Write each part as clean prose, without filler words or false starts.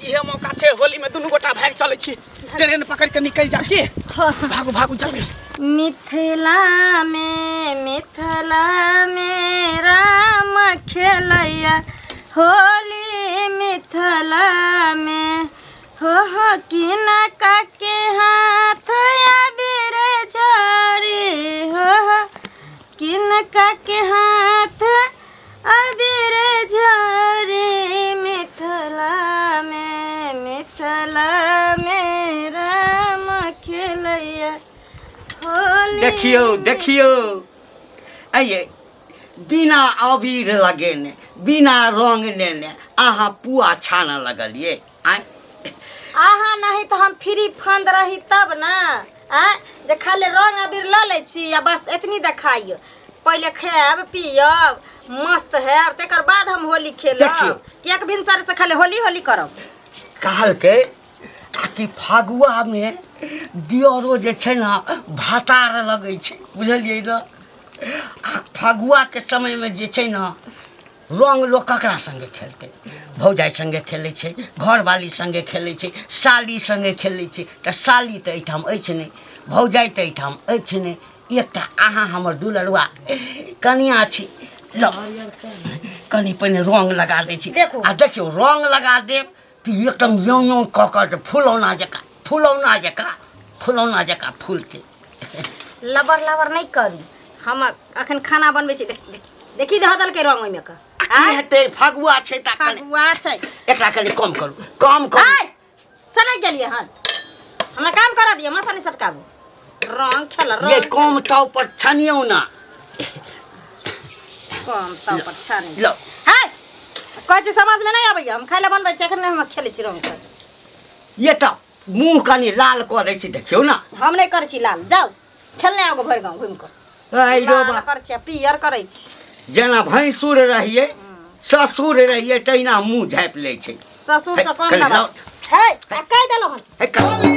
इहे मौका छै होली में दुनू गोटा भागि चलै छी ट्रेन पकड़ के निकलि जा की भागू भागू जल्दी मिथिला में मिथिला में राम खेलैया होली मिथिला में हो हो किनका के हाथ अबीर झरी हो हो किनका के हाथ अबीर झरी मिथिला में मिथिला में राम खेलैया होली देखियौ देखियौ आइए बिना अबीर लगेने बिना रंग लेने अहाँ पुआ छानऽ लगलियै आँय अहाँ नहीं तऽ हम फ्री फंड रही तब ना आँय जे खाली रंग अबीर लऽ लै छी आ बस एतनी देखाइयो पहिले खायब पियब मस्त हैब तकर बाद हम होली खेलब देखियौ। किएक भिनसर से खाली होली होली करब कहलकै आ कि फगुआमे दियरो जे छै ने भातार लगै छै बुझलियै ने आ फगुआके समयमे जे छै ने रङ्ग लोक ककरा सङ्गे खेलतै भौजाइ सङ्गे खेलै छै घरवाली सङ्गे खेलै छै साली सङ्गे खेलै छै तऽ साली तऽ एहिठाम अछि नहि भौजाइ तऽ एहिठाम अछि नहि एकटा अहाँ हमर दुलरुआ कनिआँ छी ल कनि पहिने रङ्ग लगा दै छी देखू। आ देखियौ रङ्ग लगा देब तऽ एकदम यौं यौं कऽ कऽ जे फुलौना जकाँ फुलौना जकाँ फुलौना जकाँ फूलतै लबर लबर नहि करू हम अखन खाना बनबै छी देखी देखी देखी धऽ देलकै रंग ओहिमे के की हेतै फगुआ छै तऽ कनि फगुआ छै एकरा कनि कम करू कम करू आय सनकि गेलियै हन हमरा काम करऽ दिअ माथा नहि सटकाबू रंग खेल ये रंग कम ताव पर छनियौ ना कम ताव पर छानि लो हाय कहै छी समझमे नहि आबैया हम खाय लए बनबै छी एखन नहि हम खेलै छी रंग के ये तऽ मुँह कनि लाल कऽ दै छी देखियौ ने हम नहि करै छी लाल जाउ खेलने आउ भरि गाँव घुमि कऽ ऐ रो लाल बा करै छी आ पियर करै छी जेना भैंसुर रहियै ससुर रहियै तहिना मुँह झाँपि लै छै ससुर से कम कनि दबा लाउ। हे आ कहि देलहुँ हन हे कनि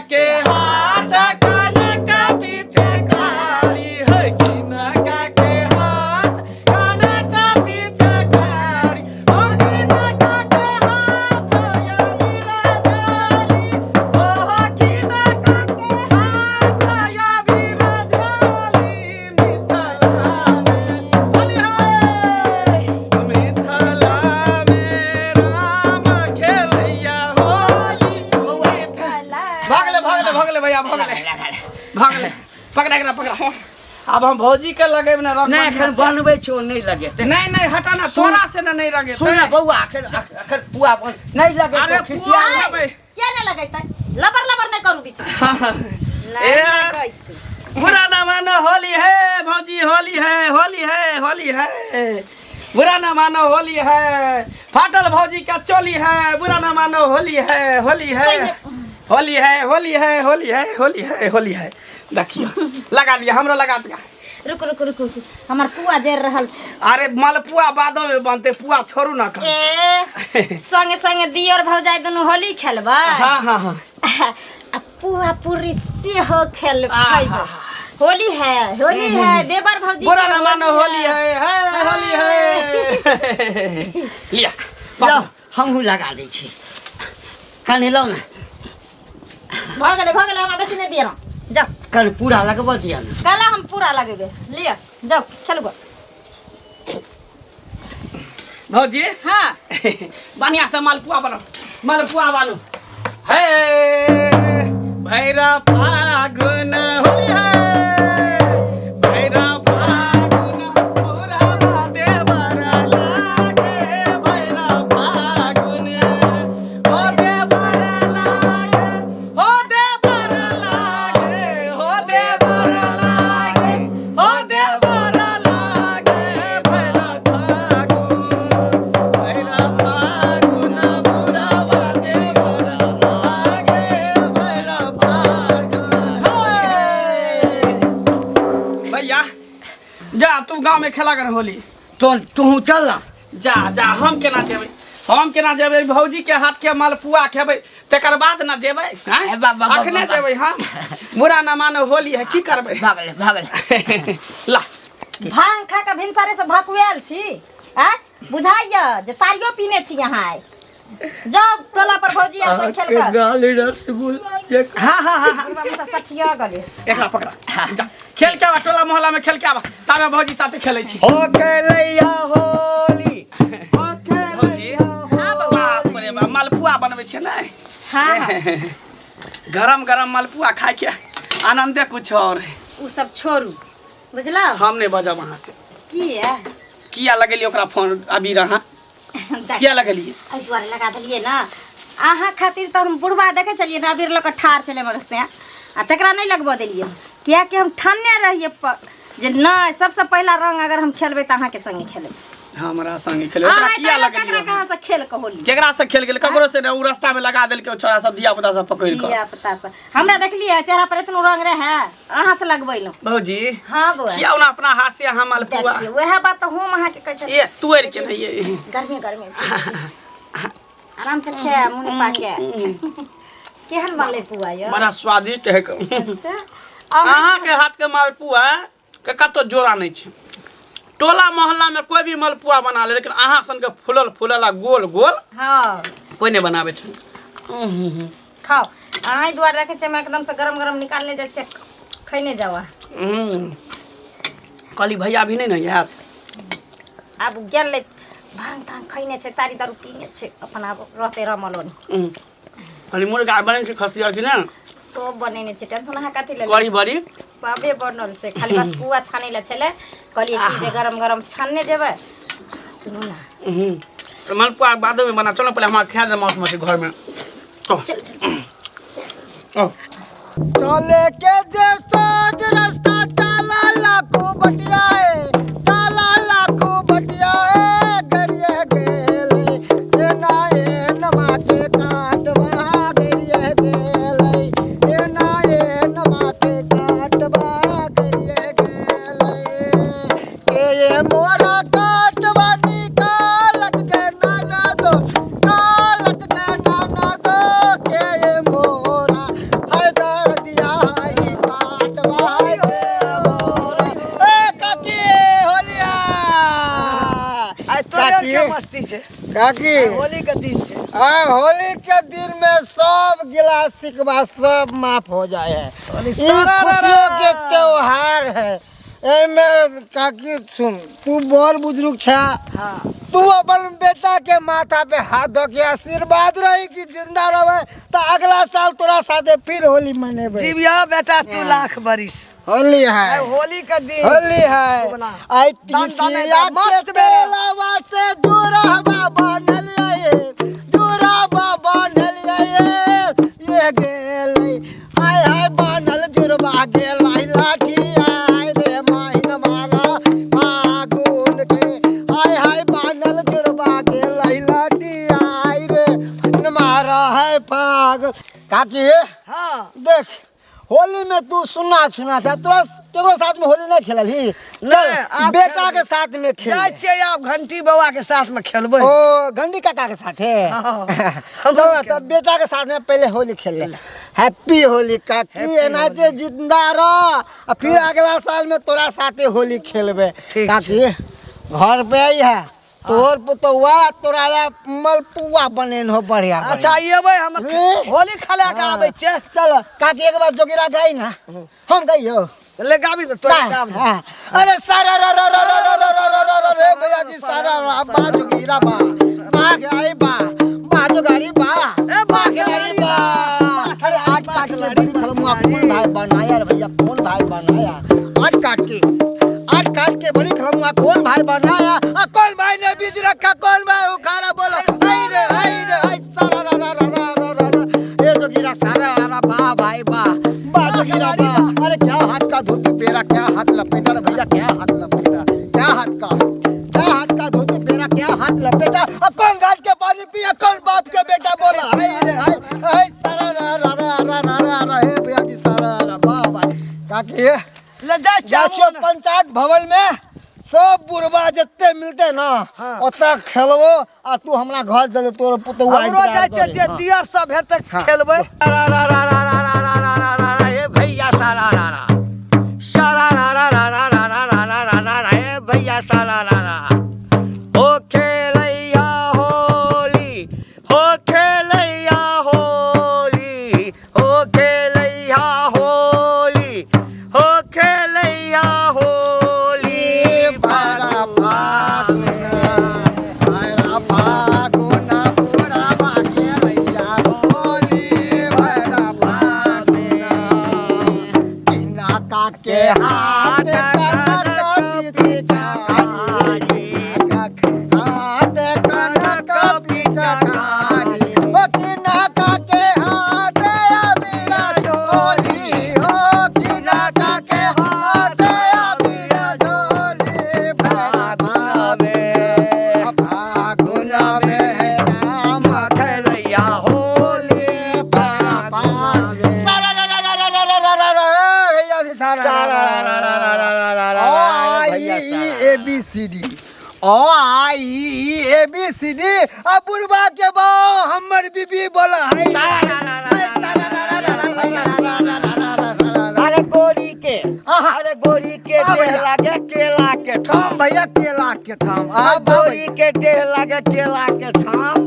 के हाथ कान का पीछे काली है किनका के हाथ कान का पीछे कारी ओ किनका के हाथ या मेरा जाली ओ किनका के हाथ या मेरा जाली मिथिला में होली है मिथिला में राम खेलैया होली भगले भगले भगले भैया भगले भगले पकड़ा एकरा पकड़ा अब हम भौजी के लगेब ना रंग नहि एखन बनबै छै ओ नहि लगेतै नहीं नहीं हटा ना तोरा से ना नहीं रंगे सुन ने बौआ एखन एखन पुआ बन नहि लगेतै अरे खिसिया पुआ लेबै किया नहि लगैतै लबर लबर नहि करू बीच ए बुरा ना मानो होली है भौजी होली है होली है होली है बुरा ना मानो होली है फाटल भौजी का चोली है बुरा ना मानो होली है होली है होली है होली है होली है होली है होली है देखियो लगा दिया हमरो लगा दिया रुक रुक रुक रुक हमर पुआ जरि रहल छै अरे मलपुआ बादो में बनते पुआ छोड़ू ना कन ए संगे संगे दियर भौजाई दुनू होली खेलबै हाँ हाँ हाँ आ पुआ पूरी सेहो खेलबै आहा। होली है होली है देवर भौजी बुरा के ना मानो होली है है होली है लिया लौ हमहूँ लगा दै छी कनि लौ ने भऽ गेलै भऽ गेलै हमरा बेसी नहि दिअ जाउ कनि पूरा लगबऽ दिअ ने काला हम पूरा लगेबै लिअ जाउ खेलबो भौजी हाँ बढ़िया से मालपुआ बनाओ मालपुआ बनू हे भैरा फागुन होली है भैरा फागुन पूरा बाते बड़ा लागे भैरा फागुन हो दे बड़ा लागे हो दे बड़ा लागे हो दे बड़ा लागे हो दे बड़ा लागे भैरा फागुन गांव में खेला कर होली। तो तू चल ना। जा जा, हम केना जेबै, हम केना जेबै? भौजी के हाथ के मालपुआ खेबै तकर बाद ना जेबै हैं? ए, बा, बा, बा, अखने बा, बा। जेबै हम। बुरा ना मानो होली है, की करबै? भगले भगले। ला भांग खा के भिनसरे से भकुआयल छी आ बुझाइया जे तारियो पीने छी यहाँ आइ। जाओ टोला पर भौजी आर संग खेल कर। गाली रसगुल्ला जे हाँ हाँ हाँ हाँ बुढ़बा मुसा सठिया गेलै। एकरा पकड़ा, जा खेल के आवा, टोला मोहल्ला में खेल के आवा, तामे भौजी साथे खेलै छी। हो खेलैया होली, हो भौजी खेलैया। बाप रे बाप, मालपुआ बनबै छै ने? हाँ हाँ। गरम गरम मालपुआ खाय के आनंदे कुछ और है। उ सब छोड़ू बुझलौ। हम नहीं बजब अहाँ से। किया? किया लगेलियै ओकरा फोन अभी रहा? किया लगेलियै? एहि दुआरे लगा देलियै ने अहाँ खातिर, तऽ हम बुढ़बा देखै छलियै ने अबीर लऽ कऽ ठाढ़ छलै मगर से आ तकरा नहि लगबऽ देलियै, किएकि हम ठानने रहियै जे नहि सबसँ पहिला रंग अगर हम खेलबै तऽ अहाँके संगे खेलबै। हमरा संगे खेले ओकरा अहाँ किया केकरा लगेलियै? कहाँ से खेल के होली? केकरा से खेल गेल? ककरो से नहि, उ रास्ता में लगा देलकै ओ छोरा सब, धिया पुता सब पकड़ि कऽ। धिया पुता सब हमरा देखलियै चेहरा पर एतनो रंग रहै, अहाँ से लगबैलहुँ। भौजी। हाँ बौआ। किया ओना अपना हाथ से अहाँ मालपुआ? देखियौ वएह बात तऽ हम अहाँके कहै छी। ए तोड़ि के नहि ये। गर्मी गर्मी छै, आराम से खाए मुँह पाके। केहन बनलै पुआ यौ? बड़ा स्वादिष्ट है। अच्छा। अहाँ के हाथ के मालपुआ के कतौ जोड़ा नहि छै। टोला मोहल्ला में कोई भी मालपुआ बना ले, लेकिन अहाँ सन के फूलल फूलल आ गोल गोल हाँ कोई नहीं बनावे छै। खाओ, अहाँ दुआरे रखै छियै, हम एकदम से गरम गरम निकालने जाइ छियै, खैने जाउ अहाँ। कहली भैया भी नहीं ने आयत? आब गेलै, भांग तांग खैने छै, तारी दारू पीने छै, अपन आब रहतै रमल ओनी। कहली मुर्गा बनै छै खस्सी आर कि ने? सब बनेने छै, टेंशन अहाँ कथी लेल? कड़ी बड़ी सबे बनल छै, खाली बस पुआ छानै लए छलै। कहलियै कि जे गरम गरम छानने जेबै। सुनू ना। तो मालपुआ बादो में बना, चलो पहले हमारा खा दे मौस मछली घर में। चल चल चल। आओ। चले के जे सोच रास्ता ताला लाखो बटिया है, ताला लाखो बटिया है, गरिए गेले एना एनमा के काटवा, गरिए गेले एना एनमा के काटवा, गरिए गेले के ये मोरा काटवा निकालक के नाना दो, कालक के नाना दो, के ये मोरा हाय दर्दिया हाय काटवा हाय के मोरा। ए काकी होलिया। आइ तोरे काकी। के मस्ती छै। काकी होली के दिन छै। आ होली के दिन में सब गिला शिकवा सब माफ हो जाए है। होली ई सारा खुशियों के त्योहार है। एमे काकी सुन, तू बड़ बुजुर्ग छा। हाँ। तू अपन बेटा के माथा पे हाथ धो के आशीर्वाद रही कि जिंदा रहे तो अगला साल तोरा साथे फिर होली मनेबे। जीविया बेटा तू लाख बरिस। होली है। आइ होली के दिन होली है। बोला। आई दान दाने तीसिया दा, के मस्त बेरा। तेलावा से दूरहवा बनल ये, दूरहवा बनल ये, ये गेलै हाय हाय बनल जुरबा गेलै लाठी आय रे माहिन मारा फागुन के, हाय हाय बनल जुरबा गेलै लाठी आय रे मारा है फागुन। काकी। हाँ। देख होली में तू सुना सुना था, तोरा केकरो साथ में होली नहीं खेलल ही? चल। नहीं, आब बेटा खेलबै। के साथ में खेल। जाइ छियै आब घंटी बौआ के साथ में खेलबै। ओ घंटी काका के साथ है? हाँ। चल तब बेटा के साथ में पहले होली खेल ले। हैप्पी होली काकी, एनाहिते जिंदा रह आ फिर अगला साल में तोरा साथे होली खेलबे। ठीक। काकी घर पे आई है तोर पुतौआ, तोरा ला मलपुआ बनेन हो बढ़िया। अच्छा अयबै हम। रे। होली खेला के आबै छियै। चल काकी, एक बार जोगिरा गाई ना, हम गई हो। ले गाबी तो तोरा गाब। हाँ। अरे सारा रा रा रा रा रा रा रा रा रा रे भैया जी, सारा रा बा जोगिरा बा बा आई बा बा जोगारी बा ए, बा खिलाड़ी बा। अरे आठ काट के बड़ी खलमुआ कौन भाई बनाया रे भैया, कौन भाई बनाया? आठ काट के, आठ काट के बड़ी खलमुआ कौन भाई बनाया? आ कौन भाई ने बीज रखा, कौन भाई उखाड़ा? बोलो आई रे आई रे आई सारा रा रा रा रा रा रा रा। ए जोगिरा सारा रा बा भाई बा बा जोगिरा बा। अरे क्या हाथ का धोती पेरा, क्या हाथ लपेटा रे भैया, क्या हाथ लपेटा, क्या हाथ का, क्या हाथ का धोती पेरा, क्या हाथ लपेटा? अब कौन घाट के पानी पिया, कौन बाप के बेटा? बोला हाय रे हाय हाय सारा रा रा रा रा रा रा रा। हे भैया जी सारा रा बा भाई। काकी ले जाइ जा छियै। छियो पंचायत भवन में सब बुढ़बा जते मिलते ना ओतऽ खेलबो आ तू हमरा घर चले तोर पुतौआ हमरो इंतजार जाइ छियै करे। जे दियर सब हेतै खेलबै। रा रा रा रा रा रा रा रा रा रा ए भैया सारा रा रा सारा रा रा रा रा रा रा रा रा रा रा रा ए भैया सारा रा रा हो खेलैया होली हो खेलैया होली हो खेलैया होली हो खेलैया होली भरा फागुना, भरा फागुना, बुढ़ाबा खेलैया होली, भरा फागुना। किनाका के हाथ कनक पिचकारी, हाथ कनक पिचकारी, ओ किनाका के हाथ अबीर डोली, हो किनाका के हाथ अबीर डोली, भरा फागुन में राम खेलैया होली सारा रा रा रा रा रा रा रा रा रा सारा सारा रा रा रा रा रा रा रा रा ओ रा आई भैया ई सारा। A B C D O I E A B C D आ बुढ़बा के बा हमर बीबी बोला है सारा रा रा रा रा रा रा रा भैया सारा रा रा। अरे गोरी के अरे गोरी के हाँ देह भैया। लागे केला के थाम भैया केला के थाम आ आ गोरी के देह लागे केला के थाम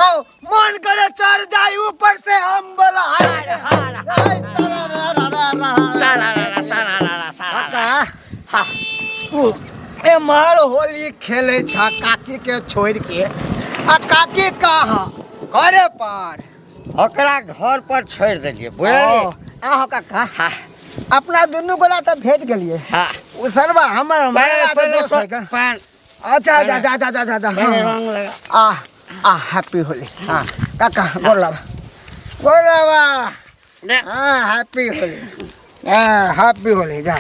आओ मन करे चढ़ जाई ऊपर से हम बोला है हार, हाय, सारा रा रा रा रा सारा रा रा सारा रा रा सारा रा। काका, हाँ। तू एम्हर होली खेले छ काकी के छोड़ के आ काकी कहाँ घरे पर ओकरा घर पर छोड़ देलिए बुझलिए आहो काका हाँ अपना दुनू गोला तऽ भेट गेलिए हाँ ओ सरवा हमर पहले हमर पहले दोस्त है का। पान अच्छा अच्छा अच्छा अच्छा अच्छा अच्छा पहले हाँ। रंग लगा आ आ हैप्पी होली हाँ काका गोर लाबा गोर लाबा ने हाँ हैप्पी होली हाँ हैप्पी होली जा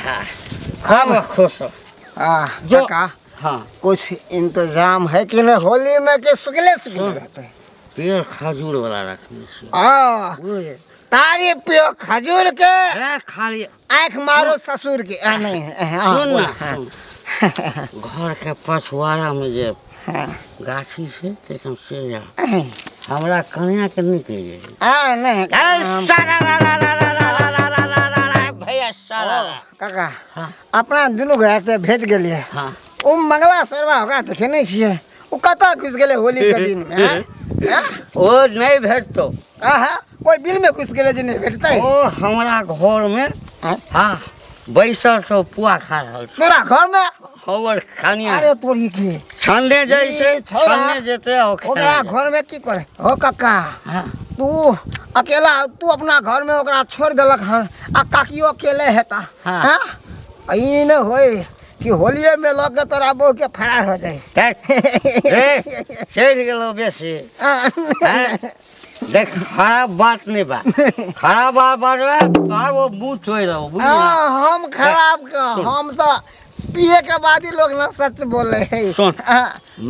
खूब खुश हो हाँ जो- काका हाँ कुछ इंतजाम है कि नहीं होली में कि सुखले सुखले सुन। रहते हैं? पेड़ खजूर वाला रखने छियै आ बुझलिए तारी पियो खजूर के ए खाली आँख मारो ससुर के आ, नहीं हाँ, सुन बोल, ना हाँ, सुन। घर के पछुआरा में जे हाँ, गाछी छै ताहिठाम से जा हमरा कन्या के नीक नहि आ, नहीं ए सारा रा रा रा रा रा रा रा रा रा रा रा भैया सारा रा। काका हाँ। अपना दुनू घरे से भेट गेलिए हाँ ओ मंगला सरवा ओकरा देखे नहीं छियै ओ कतऽ घुसि गेलै होली के दिन में हाँ? हाँ? ओ नहि भेटतौ आहा कोई बिल में घुसि गेलै जे नहि भेटतै ओ हमरा घर में हाँ? हाँ बैसल छौ पुआ खा रहल छौ तोरा घर में हमर कन्या अरे तोरी के छानने जाइ छै ई छौड़ा। छानने जेतै आ ओ ओकरा खेने घर में की करे हो कक्का हाँ। तू अकेला तू अपना घर में ओकरा छोड़ देलक हन आ काकियो अकेले हेता हाँ। हाँ? आ ई नहि होय कि होलिये में लऽ के तोरा बहू के फरार हो जाए रे चढ़ि गेलौ बेसी हाँ। हैं? देख खराब बात नहीं बा खराब बात बाजबै तोहर वो मुँह तोड़ि देबौ बुझली ना? हाँ, हम खराब के सुन। हम तो पिए के बाद ही लोग ना सच बोले है सुन। हाँ,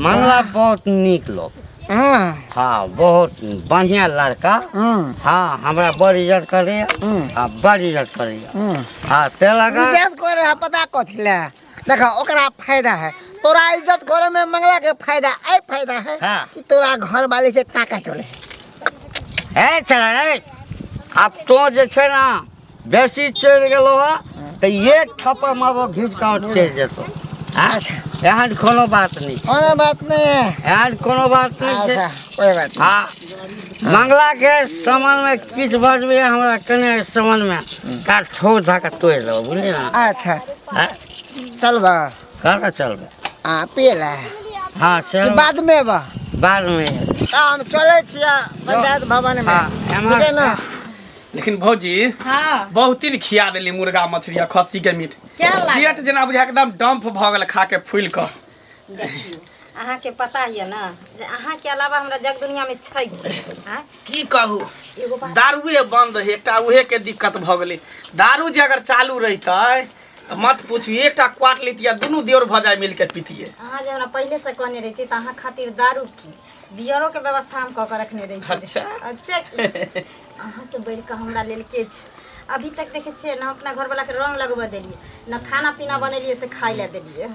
मंगला बहुत नीक लोग हाँ, हाँ बहुत बढ़िया लड़का हम्म, हाँ हमरा बड़ इज्जत करैया हम्म। हाँ बड़ इज्जत करैया हम्म। हाँ ते लगा इज्जत करे है पता कथी ले देखा ओकरा फायदा है तोरा इज्जत करे में मंगला के फायदा ऐ फायदा है हाँ। कि तोरा घर वाले से टाका चले हे चला रे आब तो जे छै ना बेसी चढ़ि गेलो हँ तऽ एक थप्पड़ मारबो घीच कऽ चढ़ि जेतौ अच्छा एहन कोनो बात नहि छै कोनो बात नहीं है एहन कोनो बात नहि छै अच्छा कोई बात नहीं हाँ मंगला के सामान में किछु बजबै हमरा कने सामान में ता ठोक धऽ कऽ तोड़ि देबो बुझली ना अच्छा हाँ, चल बा कतऽ चलबै हाँ पिए ला हाँ कि चल बाद में बा बाद में तो हम चले छियै पंचायत भवन में हाँ, ठीक है ना लेकिन भौजी हाँ बहुत दिन खिया देली मुर्गा मछली आ खस्सी के मीट केहन लागल पेट जेना बुझा एकदम डंप भऽ गेल खा के फूलि कऽ देखियौ अहाँके पता यऽ ने जे अहाँके अलावा हमरा जग दुनिया में छै के आँय? की कहू एगो बात दारुए बंद है एकटा उहे के दिक्कत भऽ गेलै दारू जे अगर चालू रहितै तऽ मत पूछू एकटा क्वाट लेतियै आ दुनू देवर भऽ जाय मिल के पीतियै अहाँ जे हमरा पहिले से कहने रहिती तऽ अहाँ खातिर दारू की बियरो के व्यवस्था हम कऽ के रखने रहिती अच्छा। अच्छा की? अहाँ से बढ़ि कऽ हमरा लेल के छै अभी तक देखे छियै ना अपना घर वाला के रंग लगबऽ देलियै ना खाना पीना बनेलियै से खाइ लए देलियै।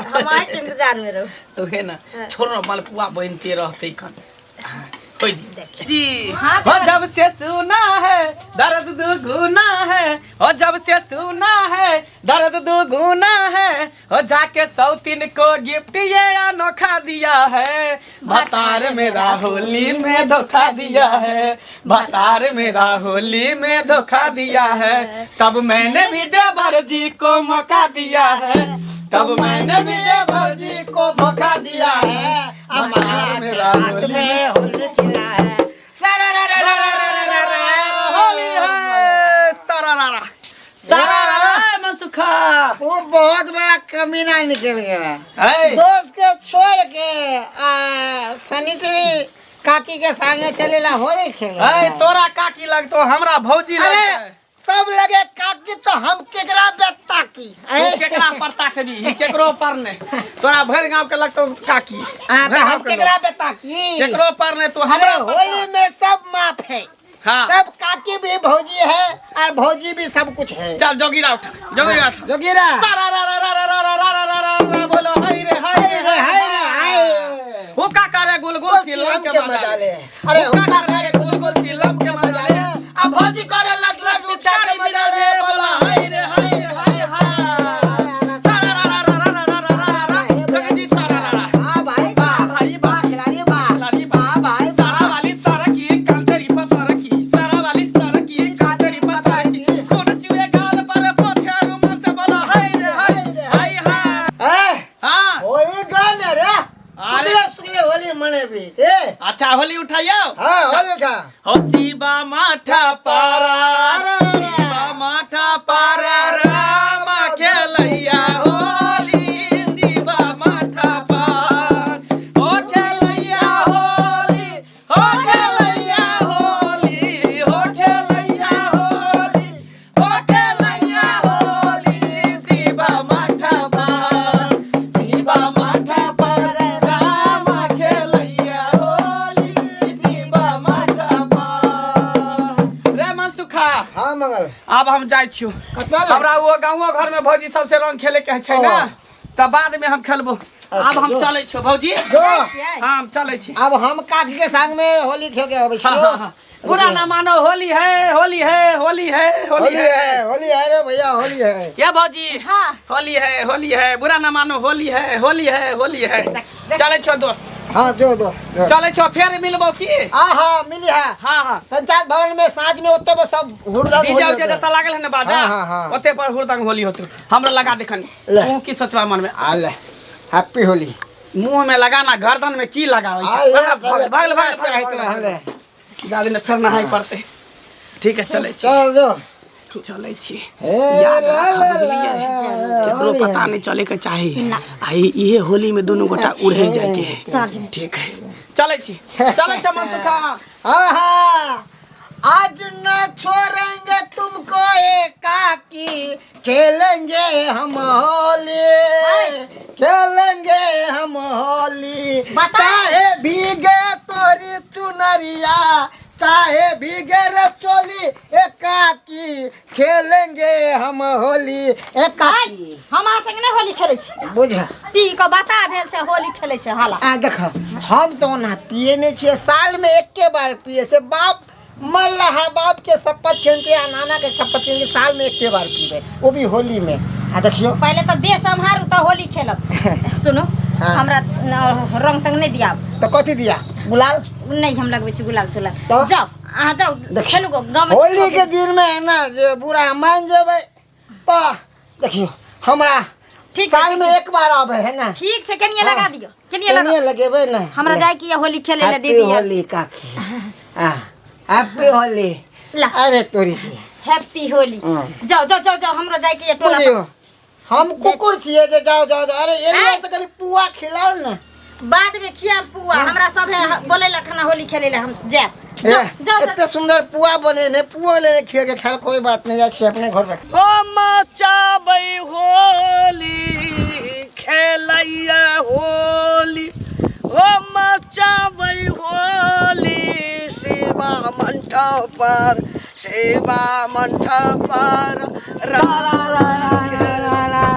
हम आइ के इंतजार में रहू। उहे ना, छोड़ ना, मालपुआ बनते रहते कन होई देखिए। जी। हो जब से सुना है दर्द दुगुना है, हो जब से सुना है दर्द दुगुना है, हो जाके सौतीन को गिफ्ट ये अनोखा दिया है, भतार मेरा होली में धोखा दिया है, भतार मेरा होली में धोखा दिया है, तब मैंने भी देवर जी को मौका दिया है, तब मैंने भी देवर जी को धोखा दिया है, अब भतार मंगला के मेरा साथ होली में होली खेला है। होली है सारा रारा सारा रारा मनसुखा। तू बहुत बड़ा कमीना निकल गया। है दोस्त के छोड़ के शनिचरी काकी के संगे चलेला होली खेले। है तोरा काकी लगतो, हमरा भौजी अरे लगतै। सब लगे काकी तो हम केकरा पे ताकी? तू केकरा पर ताकबी? केकरो पर ने, तोरा भरि गांव के लगतो काकी। हाँ, तो भरि हम गाँव के केकरा लोग। पे ताकी? केकरो पर ने, तू अरे हमरा पर होली ताक। में सब माफ है। हाँ। सब काकी भी भौजी है और भौजी भी सब कुछ है। चल जोगीरा उठा, जोगीरा उठा। जोगीरा। सारा रा रा रा रा रा रा रा रा रा रा, बोलो हाय रे हाय हाय रे हाय रे हाय। हुक्का करे गुल गुल चिलम के मजा ले। अरे हुक्का हुक्का करे गुल गुल चिलम के मजा ले, अब भौजी करे लट लट उठा के मजा ले, बोलो हाय रे हाय रे हाय हाय। सारा रा रा रा रा रा रा रा रा, जोगी जी सारा रा रा। हाँ भाई वाह भाई वाह, खिलाड़ी वाह, खिलाड़ी वाह भाई। सारा वाली सारा की कांतरी पत्थर की, सारा वाली सारा की कांतरी पत्थर की, खून चुए गाल पर पोछा रुमाल से, बोला हाय रे हाय हाय हाय। ए हाँ होली गान रे। अरे। सुगले सुगले होली मने भी ए। अच्छा होली उठाइयो। हाँ होली उठा। हो शिवा माठा पारा, अरे अरे अरे। शिवा माठा पारा राम खेलैया होली, शिवा माठा पार हो खेलैया होली, हो खेलैया होली, हो खेलैया होली, हो खेलैया होली, शिवा माठा पार, शिवा माठा पार राम खेलैया होली, शिवा माठा पार। रे मनसुखा। हाँ मंगल। आब हम जाइ छियौ। कतऽ जाइ? हमरा ओ गाँवो घर में भौजी सबसे रंग खेले के छै ना, ओ। तऽ बाद में हम खेलबो। आब हम जो। चलै छियौ भौजी। जो। हाँ हम चलै छी। अब हम काकी के संग में होली खेल के अबै हाँ, छियौ। हाँ, हाँ। बुरा ना मानो होली है, होली है, होली है, होली होली है। है, होली है रे भैया, होली है। क्या भौजी? हाँ। होली है, होली है, बुरा ना मानो होली है, होली है, होली है। चलै छियौ दोस्त। हाँ जो दोस्त जो। चलै छियौ, फेर मिलबो की? हाँ मिली है। हाँ हाँ। पंचायत भवन में साँझ में ओते पर सब हुड़दंग डीजे होली उजे होतै। जतऽ लागल है ना बाजा, हाँ, हाँ, हाँ। ओते पर हुड़दंग होली होतै। हमरा लगा देखन। ले। तू की सोचबा मन में? आ ले हैप्पी होली। मुंह में लगाना, गर्दन में की लगाबै आ छै? ले, भाग, भाग, भाग, चाहे भाग, तो भाग, ले। जादे ने फेर नहाय पड़तै। ठीक है चलै छी। चल जो। चलै छी। ए, याद ला, राखब ला, बुझलियै, ला, केकरो होली पता है। नहीं चले के चाही। आ इहे होली में दोनों गोटा उड़े जाय के है। ठीक है चलै छी, चलै छी मनसुखा। हाँ हाँ आज न छोड़ेंगे तुमको एकाकी, खेलेंगे हम होली, खेलेंगे हम होली। बता। चाहे भीगे तोरी चुनरिया, चाहे भीगे रे चोली एकाकी, खेलेंगे हम होली एकाकी। हम अहाँ संगे नहि होली खेलै छी। बुझ पी कऽ बता भेल छै होली खेलै छै हाला। आ देख हम तो ओना पिए नहीं छियै, साल में एके बार पिए छै। बाप मर रहा, बाप के शपथ खेल के आ नाना के शपथ खेल के साल में एके बार पीबे, वो भी होली में। आ देखियो पहिले तऽ देह सम्हारू तऽ होली खेलब। सुनू हाँ। हमरा रंग तंग नहि दियाब। तो कथी दिया? गुलाल? नहीं हम लगबै छी गुलाल तुलाल। तऽ? जाउ अहाँ जाउ देखियौ, खेलू गो गाँवमे। होली के दिन में है ना जे बुरा मान जेबै तऽ देखियो हमरा ठीक छै, साल में ठीक एक बार आबे है ना। ठीक छै, कनिये लगा हाँ। दियौ, कनिये लगा। कनिये लगेबै ना। हमरा ले। जाय के होली खेले ले हैप्पी दीदी। होली काकी। हाँ हैप्पी होली। ला। अरे तोरी के। हैप्पी होली। हाँ। जाओ जाओ जाओ जाओ, हमरो जाय के ये टोला। बुझियो हम कुकुर छियै जे जाओ जाओ जाओ। अरे एलियै आँय? तऽ कनि पुआ खिलाओ ने। बाद में खियाब पुआ, हमरा सब है बोले ला खाना होली खेले ला हम जायब। ए, जाओ जाओ एते सुंदर पुआ बने ने, पुआ लेने खिया के खायल कोई बात नहीं, जाइ छियै अपने घर पर। हो मचाबै होली खेलैया होली, हो मचाबै होली शिवा मंडप पर, सेवा मंडप पर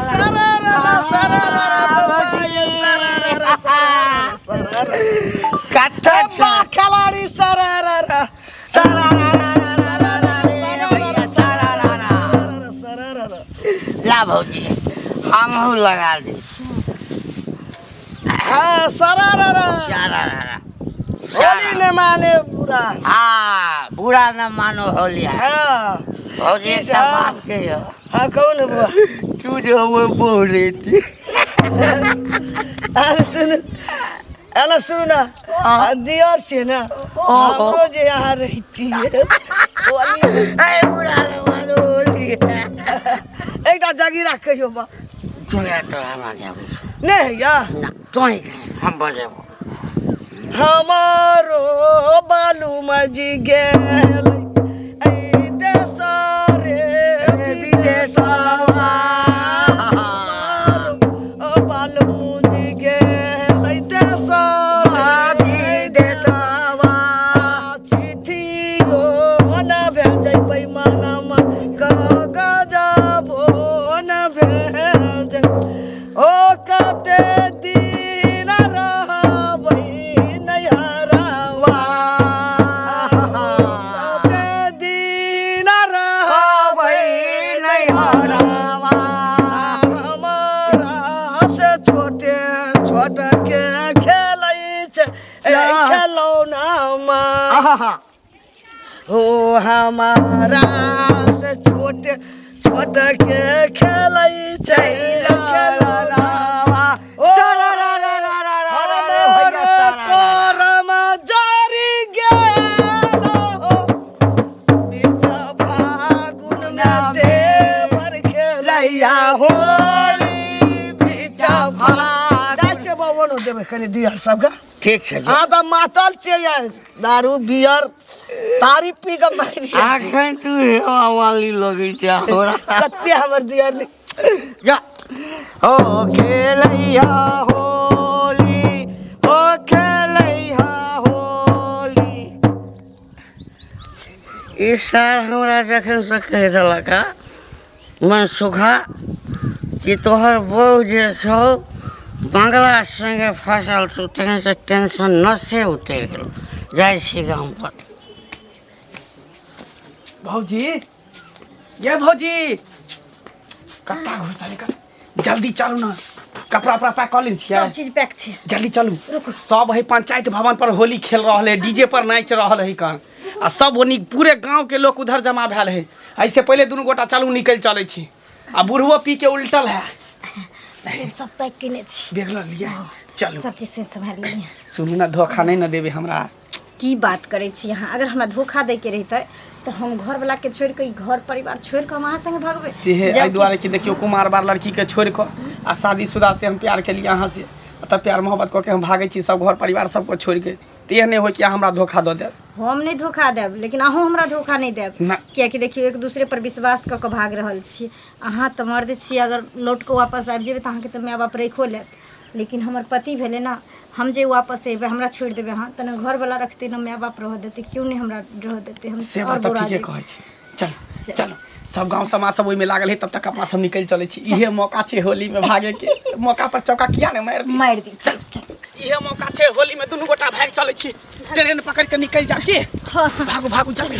सरारा सरारा बबुआ ये सरारा सरारा सरारा कत्ता बा खिलाड़ी सरारा सरारा सरारा सरारा। ला भौजी, हमहूँ लगा दै छी। हाँ, सरारा। सारा। होली न माने बुरा। हाँ, बुरा न मानो होली है। हाँ। भौजी, की एकटा सब? बात कहियो। हाँ, कहू ने बुआ। तू जे हमर बहू रहिती। अरे सुन, अरे सुनू ना, दियर छियै ने, हमरो जे यहाँ रहिती होली। ए, बुरा न मानो होली है। एकटा जगीरा कहियो बा। तोरा तोरा हमरा नहि आबै छौ। नहि होइया? ना, तोही कही, हम बजेबो। हमारो बालू मजी गेल ऐ देश रे विदेशवा, हमारो बालू मजी गेल ऐ देश रे विदेशवा, चिट्ठियो न भेजै बैमानमा कागजबो न भेजै, ओ कते दिन रहबै नैहरवा, कते दिन रहबै नैहरवा, हमारा से छोटे छोट के खेलै छै खेलौना। हो, हमारा से छोटे छोट के खेलै छै खेलौना। ओ हमर करम जरि गेल हो, बीच फागुन मे देवर खेलैया होली, बीच फागुन। जाइ छियै बबनो देबै कनि दिया सबके। ठीक छै। अहाँ तऽ मातल छियै यार, दारू बियर तारी पी कऽ मारि दिया। अखन तू हेवा वाली लगै छै हमरा। कते हमर दियर नि जा हो खेलैया होली, हो खेलैया होली। ई सार हमरा जखन से कहि देलक हँ मन सुखा कि तोहर बहू जे छौ बंगला संगे फसल छौ, तखन से टेंशन नसे उतरि गेल। जाइ छी गाम पर। भौजी, ये भौजी, कत्ता घुसल कर, जल्दी चलू ना, कपड़ा उपड़ा पैक कऽ लेने छियै? सब चीज पैक छै। जल्दी चलू, सब है पंचायत भवन पर होली खेल रहल है, डीजे पर नाचि रहल है कन, आ सब ओनी पूरे गांव के लोग उधर जमा भेल है। ऐसे पहले दुनू गोटा चलू, निकलि चलै छी, आ बुढ़वो पी के उल्टल है। बैग सब पैक केने छी। बैग लऽ लिअ, चलू। सब चीज से सम्हारि लेलियै। सुनू ना, धोखा नहि ने देबै हमरा? की बात करै छी अहाँ? अगर हमरा धोखा दैके रहितै तऽ हम घरवला के छोड़ि कऽ, ई घर परिवार छोड़ि कऽ हम अहाँ संगे भगबै? सेहे एहि दुआरे कि देखियौ, कुमार बार लड़की के छोड़ि कऽ आ शादीशुदा से हम प्यार केलियै अहाँ से, तऽ प्यार मोहब्बत कऽ के हम भागै छी सब घर परिवार सबके छोड़ि के, तऽ एहन नहि होइ कि अहाँ हमरा धोखा दऽ देब। हम नहि धोखा देब, लेकिन अहूँ हमरा धोखा नहि देब। ना। कियाकि देखियौ, एक दूसरे पर विश्वास कऽ कऽ भाग रहल छी। अहाँ तऽ मर्द छी, अगर लौट कऽ वापस आबि जेबै तऽ अहाँके तऽ माय बाप राखिओ लेत, लेकिन हमर पति भेलै ने, हम जे वापस अयबै, हमरा छोड़ि देबै अहाँ, तऽ ने घरवला रखतै, ने माय बाप रहऽ देतै, केओ नहि हमरा रहऽ देतै। हम से आओर बात तऽ बौरा ठीके जेबै। कहै छी। चल चलो, सब गांव समाज सब ओहिमे लागल है, तब तक अपना सब निकलि चलै छी। इहे मौका छै होली में भागे के, मौका पर चौका किया ने मारि दी? मारि दी। चल चल, इहे मौका छै होली में दुनू गोटा भागि चलै छी, ट्रेन पकड़ के निकलि जा के। भागू भागू जल्दी।